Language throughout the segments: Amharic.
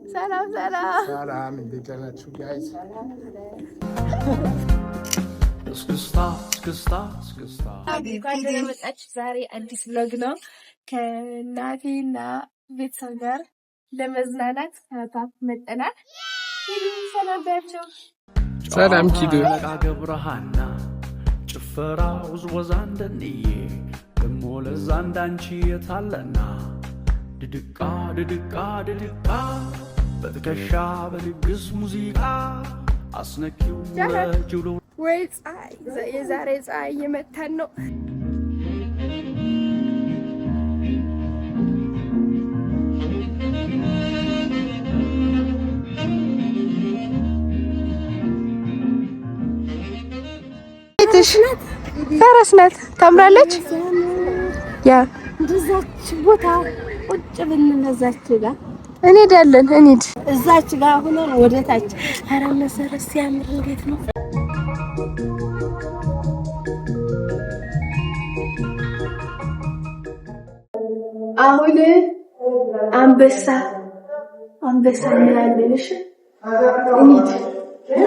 ሰላም ሰላም ሰላም፣ እንዴት ናችሁ guys? እስክስታ እስክስታ እስክስታ። እንኳን ደህና መጣችሁ። ዛሬ አዲስ vlog ነው። ከናቴና ቤተሰብ ጋር ለመዝናናት ከፓርክ መጠናል። ሰላም በያቸው። ሰላም ኪዱ። አለቃ ገብረሃና ጭፈራ ውዝወዛ እንደንዬ ደሞ ለዛ እንዳንቺ የታለና ድድቃ ድድቃ ድድቃ በትከሻ በድግስ ሙዚቃ አስነኪው ረጅሎ። ወይ ፀሐይ! የዛሬ ፀሐይ እየመታን ነው። ፈረስ ናት፣ ታምራለች። ያ እዛች ቦታ ቁጭ ብንል እዛች ጋር እንሄዳለን። እንሂድ። እዛች ጋር ሆነን ወደ ታች። ኧረ መሰረት ሲያምር እንዴት ነው? አሁን አንበሳ አንበሳ እንላለን። እሺ እንሂድ።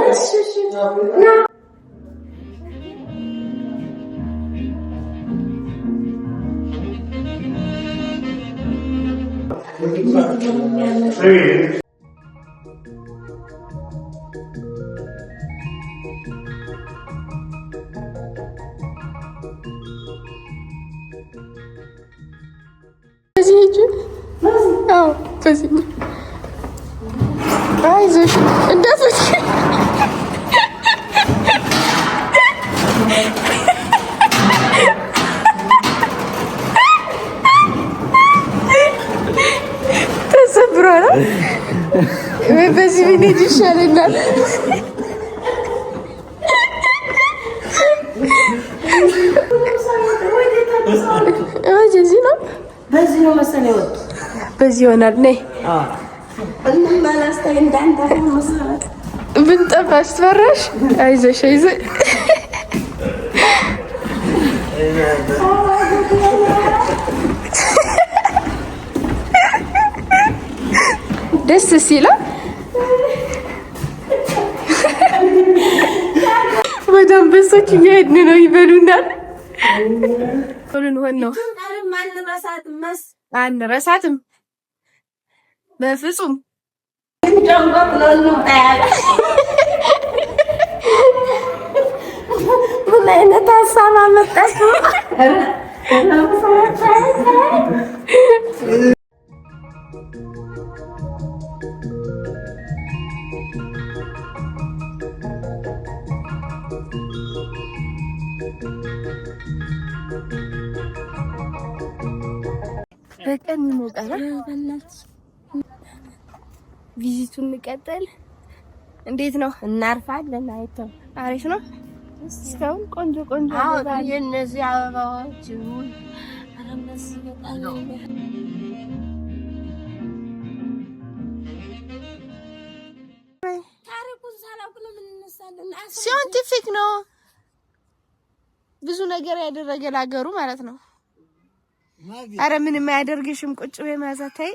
እሺ እሺ ና። በዚህ ሂጂ። አዎ በዚህ፣ አይዞሽ እንዳትወጪ። ተሰብሯል። ወይ በዚህ ብንሄድ ይሻለናል። በዚህ ነው። በዚህ ነው መሰለኝ የወጡ። በዚህ ይሆናል። ነይ። እንመለስ ተይ እንዳንተ መሰረት። ብንጠፋ ስትፈራሽ፣ አይዞሽ አይዞሽ። ደስ ሲላ ወደ አንበሶች እየሄድን ነው፣ ይበሉናል። ልንሆን ነው። አንረሳትም በፍጹም። ምን አይነት ሀሳብ አመጣሽ? በቀን ይሞቃል። Visit ኡን እንቀጥል። እንዴት ነው? እናርፋለን። አይተው። አሪፍ ነው። እስካሁን ቆንጆ ቆንጆ አሁን አበባ አለ። የእነዚህ አበባዎች፣ ውይ፣ ኧረ እነዚህ በጣም ታሪኩን ሳላውቅ ለምን እንነሳለን? Scientific ነው። ብዙ ነገር ያደረገ ለሀገሩ ማለት ነው። አረ ምንም አያደርግሽም። ቁጭ በይ መያዛ ታይ።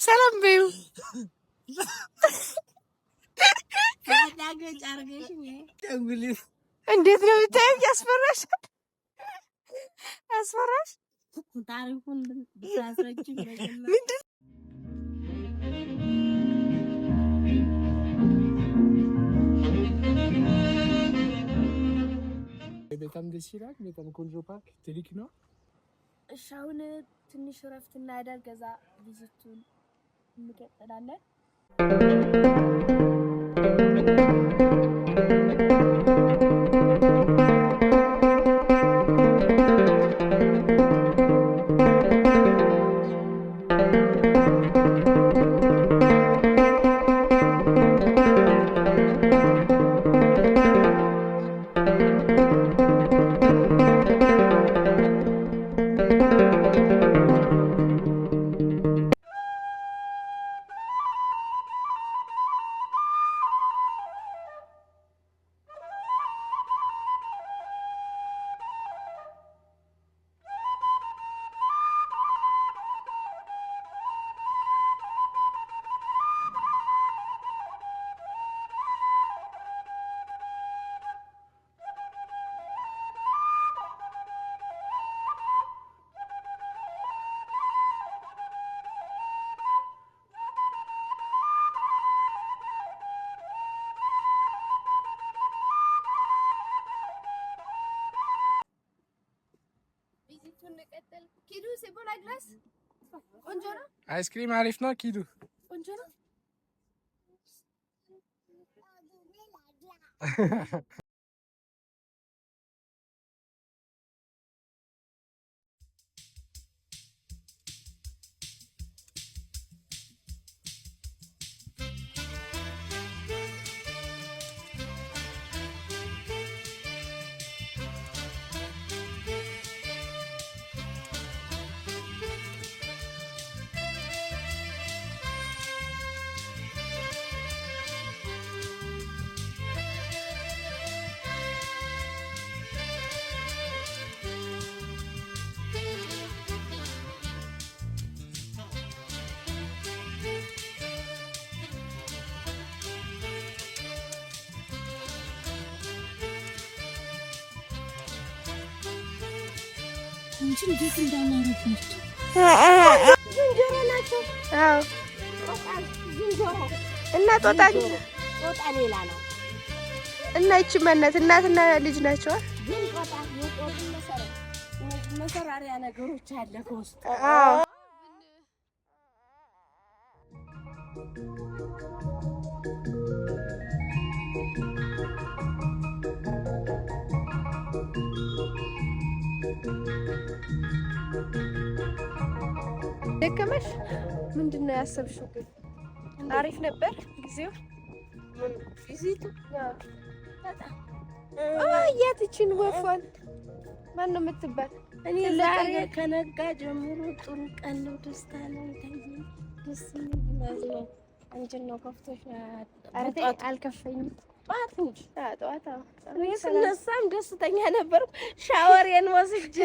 ሰላም በይው። ዳገጭ አድርገሽኝ። እንዴት ነው ብታዩ? ያስፈራሽ ያስፈራሽ። ታሪኩን ብታስረጅኝ መጀመሪያ። ምንድን? በጣም ደስ ይላል። በጣም ቆንጆ ፓርክ ትልቅ ነው። እሺ አሁን ትንሽ እረፍት እናደርግ፣ ከዛ visit ኡን እንቀጥላለን። Glace ቆንጆ ነው። አይስክሪም አሪፍ ነው ኪዱ። ቆንጆ ነው። አንቺ እንዴት እንዳማረባቸው ዝንጀሮ ናቸው። እና ጦጣ ጦጣ ሌላ ነው። እና ይቺ ማናት? እናትና ልጅ ናቸው። ግን ጦጣ የጦጡ መሰረት መሰራሪያ ነገሮች አለ ከውስጥ። አዎ። ደከመሽ? ምንድን ነው ያሰብሽው? ግን አሪፍ ነበር ጊዜው። Visit ኡ በጣም ያትችን ወፏን ማን ነው የምትባል? እኔ ዛሬ ከነጋ ጀምሮ ጥሩ ቀን ነው፣ ደስታ ነው የታየኝ። ደስ የሚል ነው። አንቺን ነው ከፍቶሽ? ኧረ ተይ አልከፈኝም። ጠዋት እንጂ ጠዋት እኔ ስነሳም ደስተኛ ነበርኩ። ሻወሬን ወስጄ